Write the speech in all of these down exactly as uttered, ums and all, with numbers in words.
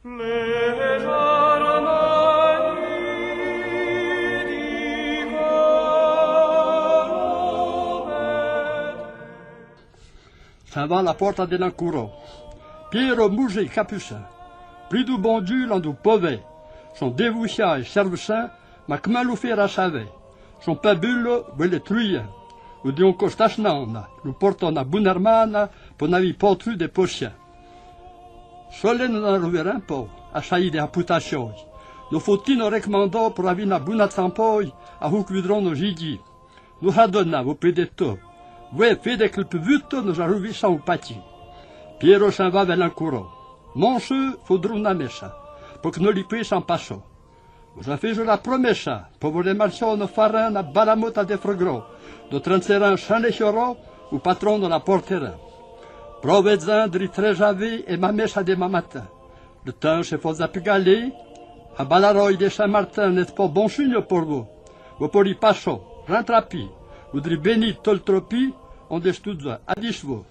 S'en va a la porta de l'Ancouro. Piero Mouze Capucin. Pri dou Bon Dyu l'an dou pové. Son dévouchà é sèrvechà, ma kman lou fé ra savé. Son pè bulo, voué le truyà. Ou di on costa ch'nana, lou portà na bouna ermana, po n'avi pò tru de pochà. Solé no n'arruvèrin pò, a chayi de ha pouta choi. No fo ti no rékmandà po avi na bouna tsampoi, a hou k'vidron no jigi. No ha dona, vo pède to. Voué fé de k'le pu vuto, no j'arruvichan ou pati. Piero s'en va vè l'Ancouro. Moncheu, fodrou na mécha, po k'no li pouéchan pachà. Vo j'an féjo la promécha, po vo le marchà no farin na balamota de fregro, no trantserin chan le chioro, ou patron no la porterin. Provédzin dri tré javé é ma mécha de ma matin. Le tin se fo za pu galé, a balaroi de Chin-Martin n'è pò bon chigno por vo. Vo pori pachà, rintrapi, ou dri béni tol tropi, on de studza, a dich'vo.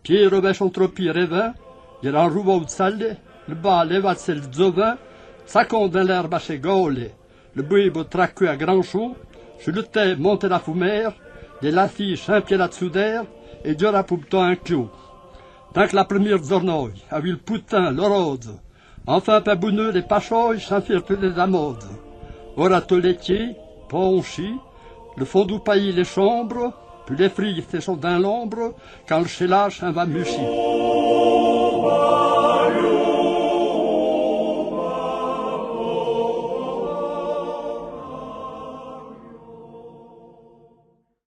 Piero vè chon tropi révin, i ranrouvou tsale, le ba léva tsel dzovin, tsakon din l'erba che gole, le boué bo traku a gran chou, chu le tè monte la foumère, de la fi chin pié la tsoudère, é diora pou bto in clou. Tank la première dzornoi, avi le poutin, l'orodzo, Enfin, pè bouneu, le pachoi s'en fé pu de la mode. Ora to le tié, pò onchi, le fon dou payi le chonbre, pu le fri se son din l'ombre, kan le chelà s'en va muchi.